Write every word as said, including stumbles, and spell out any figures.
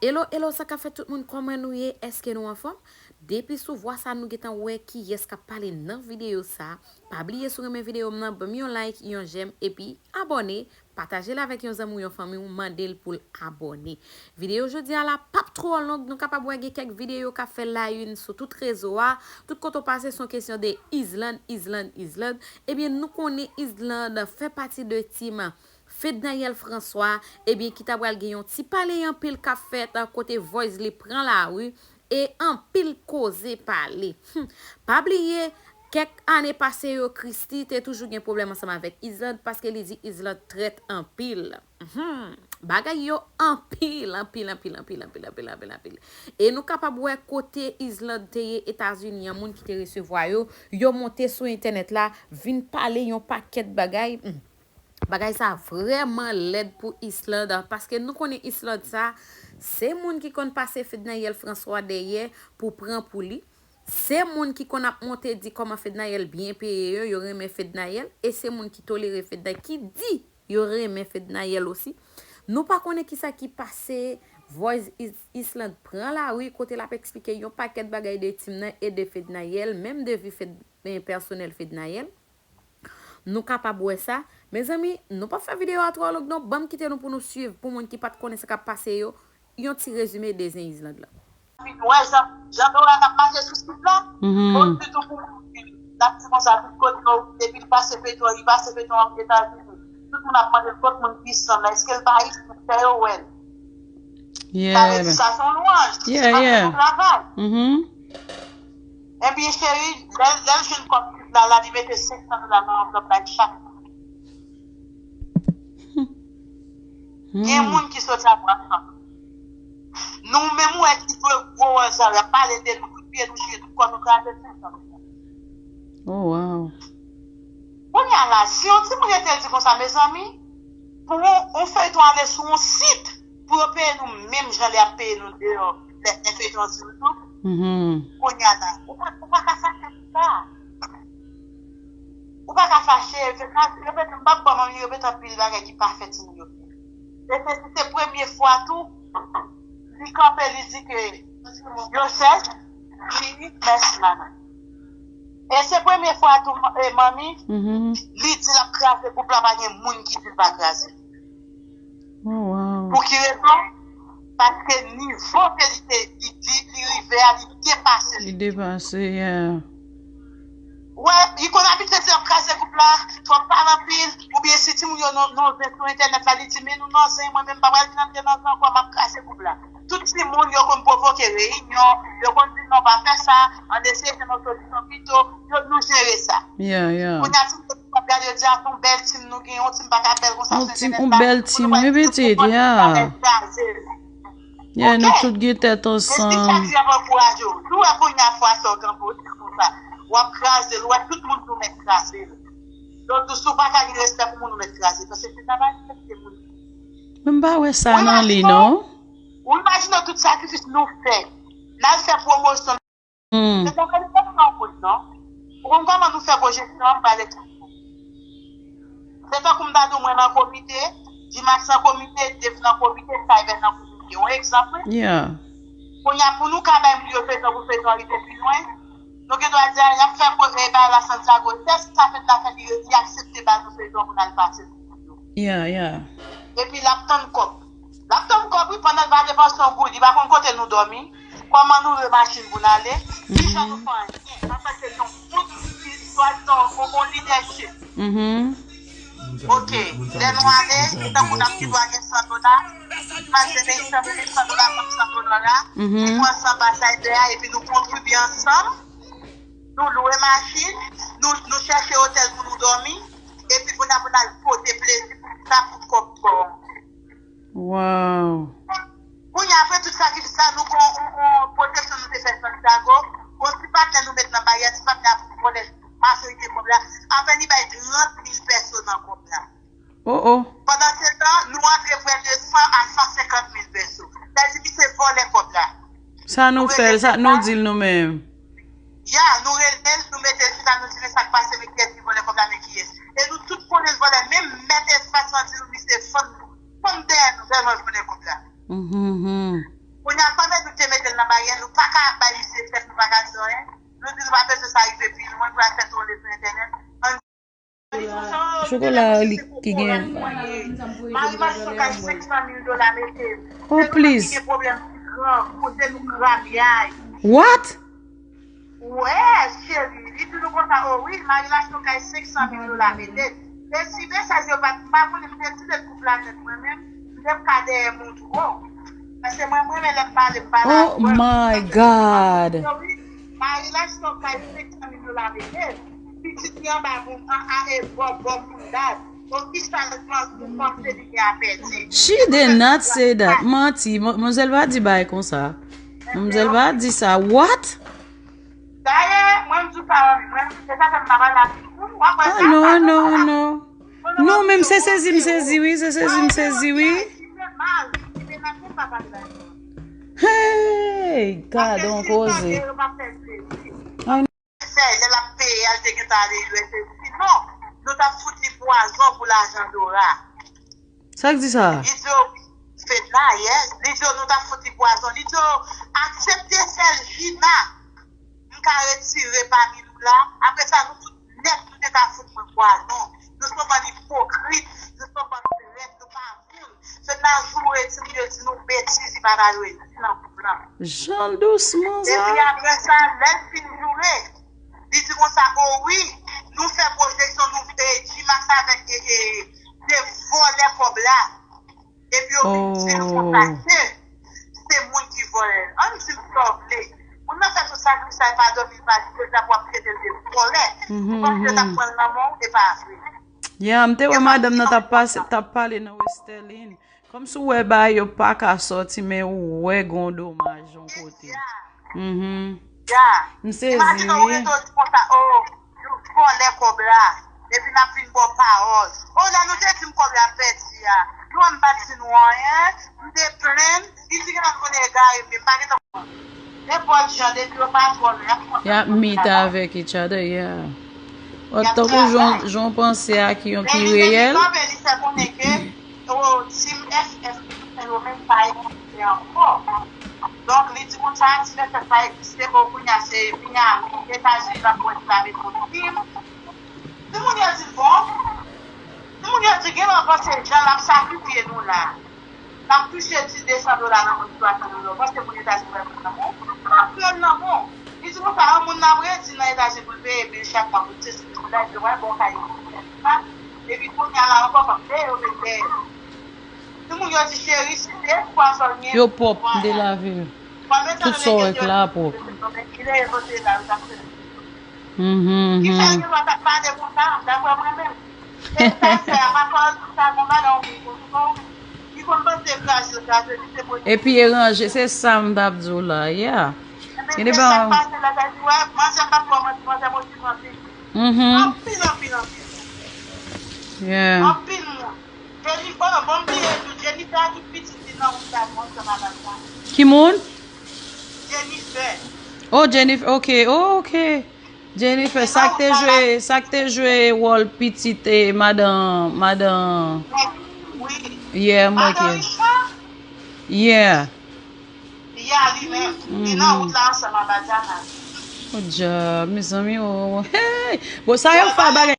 Hello, hello, sa k ap fèt tout moun, kòman nou ye? Èske nou anfòm? Depi sou vwa sa nou gentan wè kiyès k ap pale nan videyo sa. Pa bliye si w renmen videyo m nan, ban m yon like, yon j'aime, epi abòne, pataje l avèk yon zanmi w, yon fanmi w, mande l pou l abòne. Videyo jodi a la p ap twò long, nou kapab wè gen kèk videyo k ap fè la une sou tout rezo a, tout kote w pase se yon kesyon de Island, Island, Island. Ebyen, nou konnen Island fè pati de team Fednaelle François, ebyen, ki ta pral gen yon ti pale anpil k ap fèt, kote Voice li pran lari e anpil koze pale. Hmm. Pa bliye, kèk ane pase yo, Christie te toujou gen pwoblèm ansanm avèk Island paske li di Island trèt anpil. Mhm. Bagay yo anpil, anpil, anpil, anpil, anpil, anpil, anpil, anpil. E nou kapab wè kote Island te ye Etazini an, moun ki te resevwa yo, yo monte sou entènèt la, vin pale yon pakèt bagay. Hmm. Bagay sa vrèman lèd pou Island, paske nou konnen Island sa, se moun ki konn pase Fednaelle François dèyè pou pran pou li. Se moun ki konn ap monte di kòman Fednaelle byen peye yo, yo renmen Fednaelle, e se moun ki tolere Fednaelle, ki di yo renmen Fednaelle osi. Nou pa konnen kisa ki pase, Voice Is-, Island pran lari kote l ap eksplike yon pakèt bagay de team nan e de Fednaelle, menm de vi Fed-, eh, pèsonèl Fednaelle. Nou kapab wè sa. Mezanmi, nou p ap fè videyo a twò long non. Ban m kite nou pou nou swiv, pou moun ki pa t konnen sa k ap pase yo, yon ti rezime de zen Island la. Ou wè jan, jan Dora t ap mache sou sit la? Mhm. Bon, sitou pou moun ki t ap di konsa, tout kote yo, depi l pase Petwòl, li pase Petwòl Etazini. Tout moun ap mande l kot moun ki sanm la, èske l pa isit, fè yo wè l. Sa vle di sa se yon lwanj. Yeah, yeah. Travay. Mhm. Ebyen, cheri, lè, lè l jwenn kòb sit la, la, li mete senk san dola nan anvlòp la chak moun. Gen moun ki soti a twa san. Nou menm, ou wè ki jwe gwo wòl sa yo, y ap pale de nou, tout pye nou chire, tout kò nou kraze, senk san dola. Oh, wow. Kounye a la, si yon timoun rete l di konsa, mezanmi, pou yon, yon feyton ale sou yon sit, pou yo peye nou menm jan lè y ap peye nou deyò, lè, lè feyton an sou YouTube, mhm, kounye a la, ou pa, ou pa ka fache pou sa. Ou pa ka fache, se sa, repete, m p ap ba w manti, repete anpil bagay ki pa fè timoun yo byen. E se, se premye fwa tou, li kanpe, li di ke yo sèch, li, mèsi, madanm. E se premye fwa tou, e, manmi, mhm, li di l ap kraze gwoup la, pa gen moun ki di l pa kraze. Oh, wow. Pou ki rezon? Paske nivo ke li te, li, li, li rive a, li depase li. Li depase, yeah. Wè, li konn abitye di l ap kraze gwoup la, fò m pale anpil, oubyen si timoun yo nan, nan zen sou entènèt la, li di, "Men nou nan zen, mwen menm m pa pral vin antre nan zen ankò, m ap kraze gwoup la." Tout timoun yo konn pwovoke reyinyon, yo konn di, "Non, pa fè sa, ann eseye jwenn yon solisyon pito," yo, nou jere sa. Yeah, yeah. Kounye a, timoun yo di, "A, se yon bèl tim nou gen, yon tim pa ka bèl konsa sou entènèt la." Yon bèl tim, wi, pitit, yeah. Yeah, nou tout gen tèt ansanm. Mesye, sa ki ap ankouraje w. Nou wè kounye a fwa sa w kanpe w di konsa. W ap kraze l, w wè tout moun di w mèt kraze l. Donk, si w pa ka gen respè pou moun, ou mèt kraze. Paske se travay ki fè moun. Men m pa wè sa nan li, non. Ou imajine w tout sakrifis nou fè. N al fè pwomosyon. Hmm. Se pa kòm sa nou nan wout, non. Ou konn kòman nou fè pwojeksyon an, m pale tout. Se tankou m ta di w mwen nan komite, Dimas nan komite, Dave nan komite, Cyber nan komite. Yon egzanp, wi. Yeah. Kounye a, pou nou ka bay moun yo feyton pou feyton an rive pi lwen, nou gen dwa di, "A, y ap fè pwo-, e, bagay la Santiago." Lè sa fèt la fèt, li, li aksepte ba nou feyton pou n al pase sou YouTube. Yeah, yeah. Epi l ap tann kòb. L ap tann kòb, wi, pandan l pa depanse yon goud, li pa konn kote nou dòmi. Kòman nou lwe machin pou n ale? Kijan nou fè anyen? Sa fè se yon bon istwa, yon bon lidèchip. Mhm. Ok, lè nou ale, tankou n ap gen dwa gen san dola, pase men san dola, san dola, san dola, mhm, li pran san ba Cyber a, epi nou kontribye ansanm, nou lwe machin, nou, nou chèche otèl pou nou dòmi, epi pou n ap, pou n al pote plezi pou sa, pou kòb kò. Wow. Kounye a, apre tout sakrifis sa, nou gon yon, yon pwoteksyon nou te fè Santiago, gon ti patnè nou met nan baryè, ti patnè a vòlè majorite kòb la, apèn li bay trant mil pèso nan kòb la. Oh, oh. Pandan se tan, nou antre prè de san a san senkant mil pèso. Sa di misye vòlè kòb la. Sa nou fè l, sa nou di l nou menm. Ya, nou rele l, nou mete l chita, nou di, "Men sa k pase, men kiyès ki vòlè kòb la, men kiyès?" E nou tout konnen l vòlè, menm mèt espas lan di nou, "Misye fann nou, fann dèyè nou, tèlman l vòlè kòb la." Mhm, mhm. Bagay, nou pa ka bay misye tèt, nou pa ka di anyen. Nou di nou pa bezwen sa rive pi lwen pou al fè tole sou entènèt. Ann di konsa, oh, Chokola li ki gen. Mari Mason kay senk san mil dola mete. Oh, please. Gen pwoblèm ti gran, kote nou krabyay. What? Wè, cheri, li di nou konsa, oh wi, Mari Mason kay senk san mil dola mete. E si mesaj yo pa t, m pa konnen, m te di lèt koup la nèt mwen menm, m te ka dèyè moun twò. Paske mwen, m renmen lè m pale, m pale Oh my God. Mari Mason kay senk san mil dola mete. Pitit li anba moun an a e bò bò moun dad. Bon, kisa l panse li gen a pèdi? She did not say that. Manti. Manzèl pa di bagay konsa. Manzèl pa di sa. What? Dayè, mwen m di w sa, mwen, se sa fè m pa pale ak ou. W ap wè sa. Ah, non, non, non. Non, men m se sezi, m sezi, wi. Se sezi, m sezi, wi. Hey, gadon koze. Fè, lè l ap peye a, l te gentan ale U S A. Sinon, nou t ap fout li pwazon pou lajan Dora. Sa k di sa? Li di yo, Fedna, yes. Li di yo, nou t ap fout li pwazon. Li di yo, aksepte sèl Gina m ka retire pami nou la. Apre sa, nou tout nèt, nou te ka fout mwen pwazon. Nou se yon bann ipokrit, nou se yon bann trèt, nou pa vle. Fedna joure di m, yo di nou betiz, li pa ta dwe di nan koup lan. Jan dousman sa. Epi apre sa, lè l fin joure, li di konsa, o wi, nou fè pwojeksyon, nou, e, G-Max avèk, e, e, de vòlè kòb la. Epi yo vin di nou konsa ke se moun ki vòlè l. Ann di m sa w vle. Moun nan fè tout sakrifis la, li pa dòmi, li pa di, jodi a pou w ap trete l de vòlè. Ou panse yo t ap pran l nan men w, e pa vre. Ya, m te wè madanm nan t ap pase, t ap pale nan Westerlin. Kòmsi w wè bagay yo pa ka sòti, men ou wè gen yon domaj yon kote. Mhm. M sezi, wi. Imajine w rete w di konsa, o, nou vòlè kòb la. Epi n ap vin ba w pawòl. O, lè nou te di m kòb la pèdi a. Nou wè m pa t di nou anyen. M te plenn. Li di gen lòt moun egare, men m pa gentan konprann. Nenpòt jan, depi yo pa vòlè, y ap kontan. Y ap meet avèk each other, yeah. Tankou jan, jan w panse a ki yon ki reyèl. Li kanpe, li fè konnen ke, o, team F F, yo menm pa egziste ankò. Donk, li di konsa, team F F pa egziste, bon, kounye a se Miami, Etazini, l ap wè si l ap mete yon team. Timoun yo di, bon, timoun yo di, gen lè w panse jan l ap sakrifye nou la. N ap touche ti de san dola nan moun, twa san dola. Ou panse moun Etazini pral pran nan men w? L ap pran nan men w. Li di konsa, yon moun n ap redi nan Etazini pou l peye bil chak mwa pou l di, si l bay, yo pral ba w kay. Epi kounye a la ankò, fòk peye yo met dèyè. Timoun yo di, cheri, si se espwa sa w gen, yo pwòp, m te lave l. Tout sa w wè k la pwòp. Ki fè gen lwa t ap pale konsa, daprè mwen menm. E sa fè a, pa fè w di sa, gon bagay ou vin konn ou, li konn panse kraze l kraze, li se mwen. Epi e ranje, se sa m t ap di w la, yeah. Gen de bagay. Manzè pa twò manti, manzè motive anpil. Anpil, anpil, anpil. Yeah. Anpil moun. Jennifer, bon, m bliye tou, Jennifer ki pitit li nan wout la, bon, sa pa mal sa. Ki moun? Jennifer. Oh, Jennifer, ok, oh, ok. Jennifer, sa k te jwe, sa k te jwe wòl pitit e madan, madan. Wi. Yeah, m wè ke. Madan Richard? Yeah. Ya, li menm. Li nan wout la ansanm a Badiana. Oh, djab, mezanmi, oh. Hey! Bon, sa yo fè bagay.